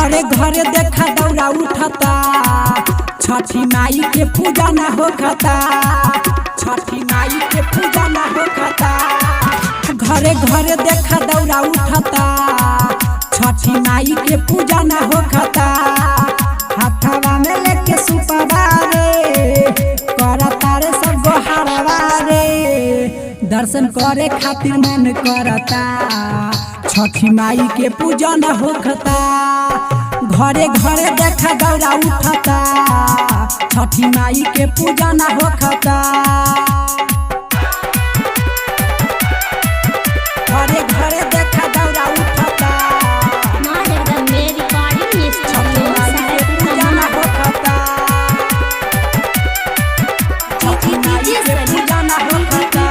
घरे घरे देखा दौरा उठता, छठी माई के पूजा ना होखता, छठी माई के पूजा ना होखता। घरे घरे देखा दौरा उठता, छठी माई के पूजा ना होखता। हाथवा में लेके सुपवा रे, करता रे सब गोहारवा रे, दर्शन करे खातिर मन करता, छठी माई के पूजा न होखता। घरे घरे देखा दौरा उठता, छठी माई के पूजा न होखता। घरे घरे देखा दौरा उठता, माँ जगदम्बे रिकॉर्डिंग छठी स्टूडियो माई के पूजा न सहायपुर। होखता, छठी माई के पूजा न होखता।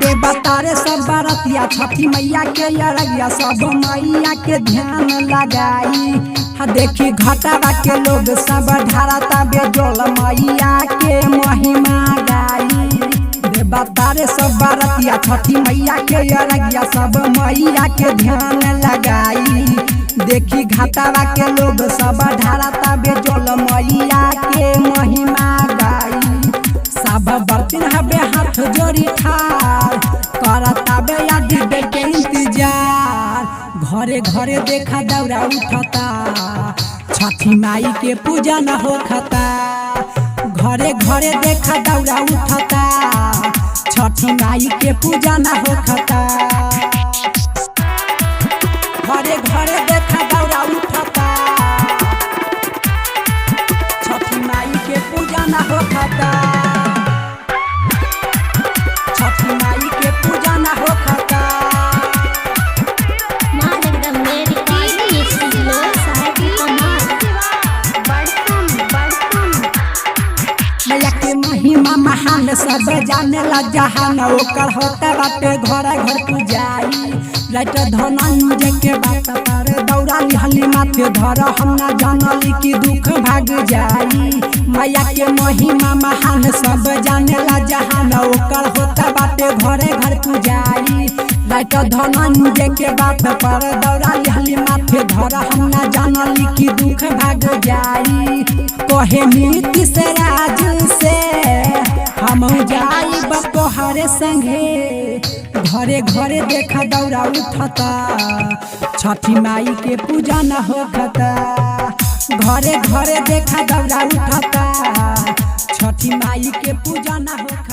देवतारे सब बरतिया छठी मैया के अरगिया, सब मैया के ध्यान लगाई। हा देखी घटावा के लोग सब ढारता बेजोल, मैया के महिमा गाई। देवतारे सब बरतिया छठी मैया के अरगिया, सब मैया के ध्यान लगाई। देखी घाटावा के लोग सब ढारता बेजोल, मैया के महिमा गाई। सब बर्तन हबे हाथ जोड़ी ठार, करता बे आदि के इंतजार। घरे घरे देखा दौरा उठता, छठी माई के पूजा न होखता। घरे घरे देखा दौरा उठता, छठी माई के पूजा न होखता। घरे घरे देखा दौरा उठता, छठी माई के पूजा न होखता, छठी माई के पूजा न होखता। माँ जगदम्बे रिकॉर्डिंग स्टूडियो सहायपुर। मैया के महिमा महान सब जाने ला जहान, ओकर होता बाटे घर घर पूजाई। राइट धनंजय के बात पर दौड़ा लिहली माथे धर, हम ना जानली कि दुख भाग जाई। मैया के महिमा महान सब जाने ला जहान, ओकर होता बाटे घरे घर पूजाई। राइट धनंजय के बात पर दौड़ा लिहली माथे धर, हम ना जानली कि दुख भाग जाई। कहे नीतीश राज से हम जाई तोहरे संगे। घरे घरे देखा दौरा उठता, छठी माई के पूजा न होखता। घरे घरे देखा दौरा उठता, छठी माई के पूजा न होखता।